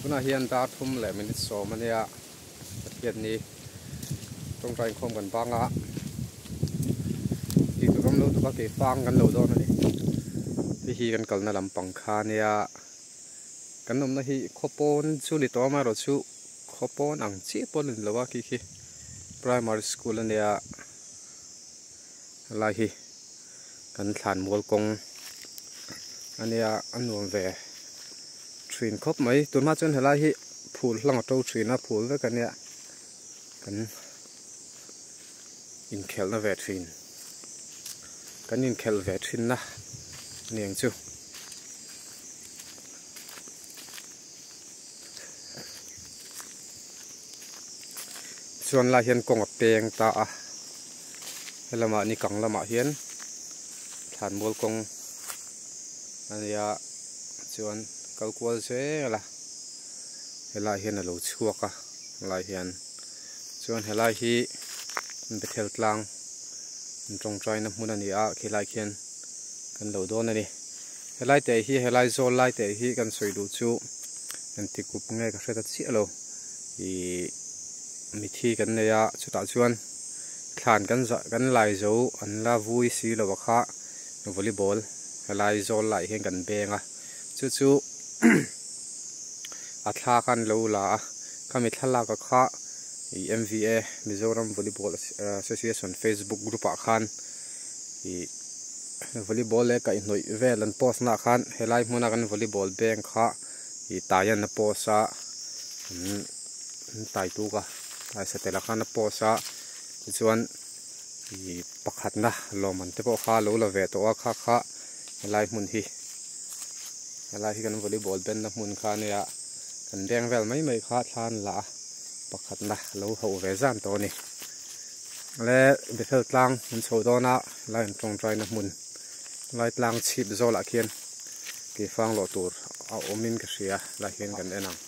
Tunah hian dar thum leh minute sawm a nia Pathianni tawngtai inkhawm kan bang a tih tur awm lo tuk a kei fang kan lo dawn a ni hei hi kan kalna lampang kha a nia kan awmna hi khawpawn chu ni tawh amaherawh chu khawpawn ang chiah pawh a ni lo a khi khi primary school a nia helai hi kan thlan mual kawng a nia a nuam ve thin khawp mai tunhma chuan helai hi phul hlang a to thin a phul vek a nia kan inkhelhna ve thin kan inkhelh ve thin na a ni ang chu. Chuan lai hian kawng a peng ta a helamah ni kang lamah hian thlanmual kawng a nia chuan kal kual zel a helai hian a lo chhuak a helai hian chuan helai hi Bethel tlang an tawngtaina hmun a ni a khilai khian kan lo dawn a ni. Helai te hi helai zawl lai te hi kan sawi duh chu engti kup nge ka hre ta chiah lo ih mithi kan nei a chutah chuan thlan kan zah kan lai zo an la vui si lo a kha volleyball helai zawl lai hian kan beng a chu chu a thla khan lo la a khami thlalak a kha ih M_V_A Mizoram volleyball association facebook group ah khan ih. Volleyball leh kaihhnawih vel an post na ah khan helai hmuna kan volleyball bank kha ih tai an a post a an tai tuk a tai satel ah khan a post a tichuan ih pakhatna lawmman te pawh kha a lo la ve tawh a kha kha helai hmun hi helai hi kan volleyball band na hmun kha a nia kan beng vel mai mai kha thla an la a pakhatna a lo hauh ve zan tawh a ni. Le Bethel tlang an chho dawn a lai an tawngtai na hmun lai tlang chhip zawlah khian keifang lawh tur a awm in ka hria lai hian kan en ang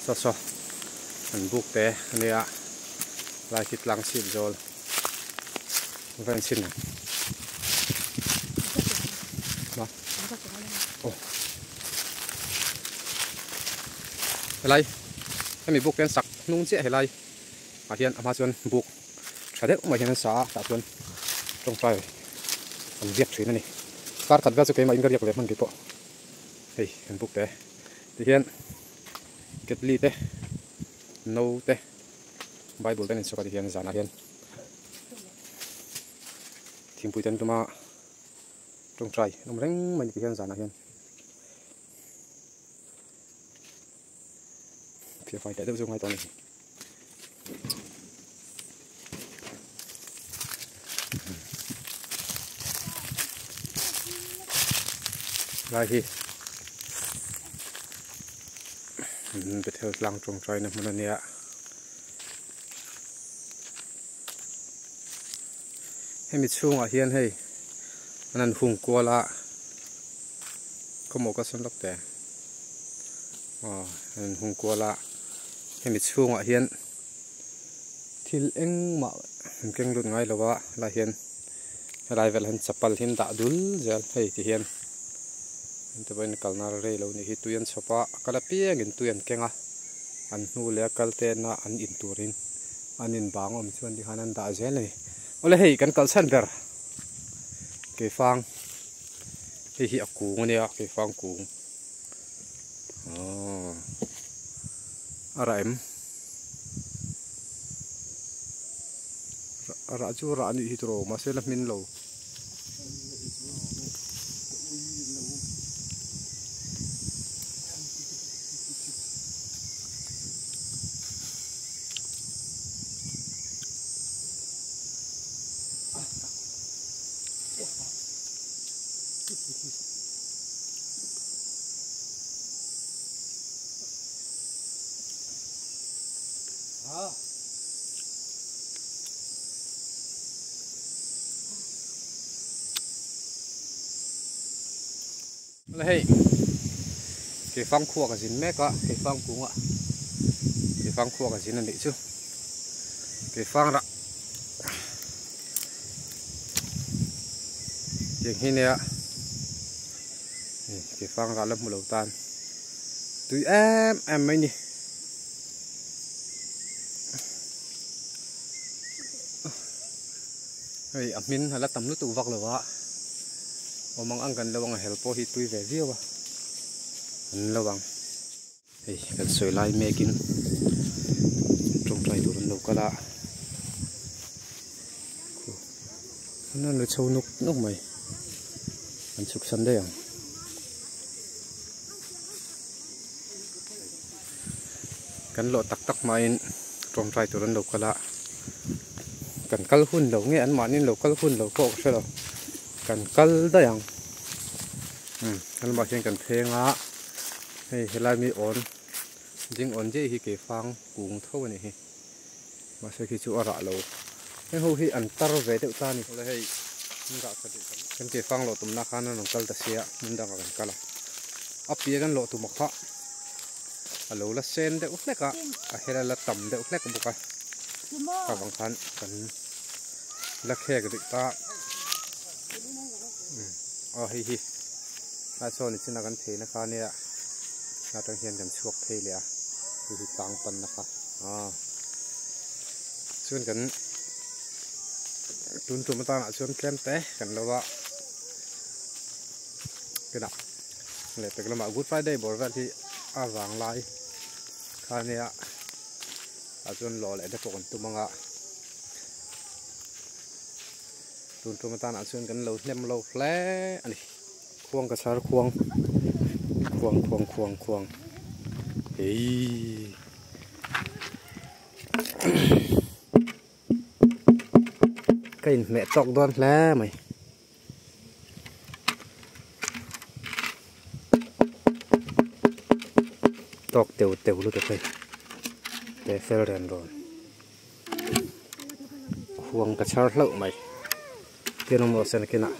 saw saw an buk te ania lai khi tlang chhip zawl va en chhin ang aw helai hemi buk te an sak hnung chiah helai. Ah hian a hma chuan buk tha deuh mai hian an sa a tah chuan tawngtai an riak thin a ni kar khat vel chu keimah in ka riak ve hman tih pawh hei an buk te tihian ketli te no te bible te an inchhawk a tihian zanah hian thingpui te an tum a tawngtai an awm reng mai ni tihian zanah hian. Fai leh deuh chu ngai tawh a ni. Lai hi Bethel tlang tawngtai na hmun a nia. Hemi chhungah hian hei an han hung kual a khawmawh ka sawn lawk teh aw an han hung kual a hemi chhungah hian thil engmah an keng lut ngai lo a helai hian helai velah hian chapal hi an dah dul zel hei ti hian heti pawhin kalna rei lo nih hi tui an chhawp a a kal apiangin tui an keng a an hnu leh a kal tena an in turin. An in bang awm chuan tikhan an dah zel a ni. Awle hei kan kal chhan ber keifang hei hi a kung a nia keifang kung aww a rah em a rah chu rah a nih hi tawh mahse la hmin lo. Hei keifang khua ka zin mek a keifang kung ah keifang khua ka zin a nih chu keifang rah tiang hi nia keifang rah la hmu lo tan. Tui em em mai ni. Hei a hmin a la tam lutuk vak lo a, awm ang ang kan lo ang a hel pawh hi tui ve viau a, an lo ang. Hei kan sawi lai mekin tawngtai tur an lo kal a, an rawn ri chho nuk nuk mai, an chhuk san daih ang. Kan lawh tak tak hmain tawngtai tur an lo kal a, kan kal hun lo nge an mahni lo kal hun lo pawh ka hre lo, kan kal daih ang. Umm a lamah hian kan pheng a, hei helai mi awn ding awn diai hi keifang kung tho a nih hi, mahse khi chu a rah lo heng ho hi an tar ve deuh ta a ni. Awle hei kan keifang lawh tumna khan an rawn kal ta sia hmun dangah kan kal a, a piah kan lawh tum a kha a lo la sen deuh hlek a, a hel a la tam deuh hlek bawk a, kha vang khan kan la khek rih ta aw hei hi a saw ni chin a kan phei na kha nia atang hian kan chhuak phei leh a hei hi tlang pan na kha aw chuan kan tun tum atangah chuan tlem te kan lo a kinah leh pek lamah good friday bawr vel hi a vang lai kha nia ah chuan lawh leh te pawh kan tum ang a. Tun tum atanah chuan kan lo hnem lo hle a ni. Khuang ka chhar khuang khuang khuang khuang khuang eii ka inhmeh tawk dawn hle mai. Tawk teu teu lutuk hei te fel ren rawn. Khuang ka chhar hlauh mai. Tin awm rawh se nakinah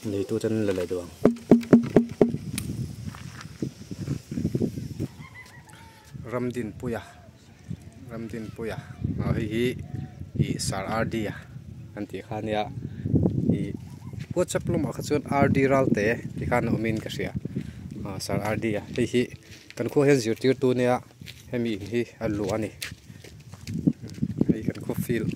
neitu ten an la leh duh ang. Ramdinpuia Ramdinpuia ah hei hi ih sir RD a an tih kha ania ih whatsapp lamah kha chuan RD Ralte tih khan a awmin ka hria ah sir RD a hei hi kan khua hian zirtirtu nia. Hemi in hi a luah a ni hei kan khaw field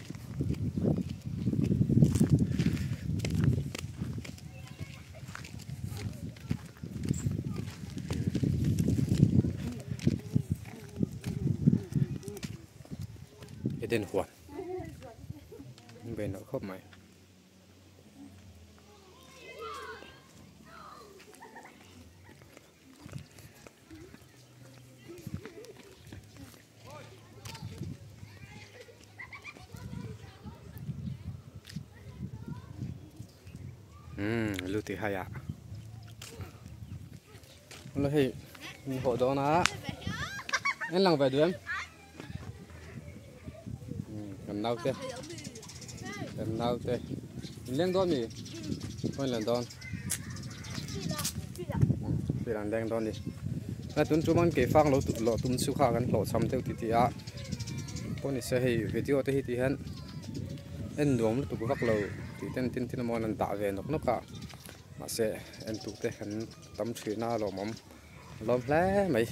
Eden huan an bei nalh khawp mai. Umm lu ti hai ah la hei min hawh dawn a en lang ve duh em umm kan naute kan naute in leng dawn mi khaw in leng dawn field an leng dawn ni a tun tum an keifang lo lawh tum chu kha kan hlawh cham deuh titi a pawh ni se hei video te hi ti hian en nuam lutuk vak lo tih ten tin tin emaw an dah ve nawk nawk a mahse en tu te kan tam thin a lawmawm. Lawm hle mai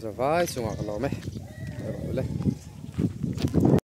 zavai chungah ka lawm e.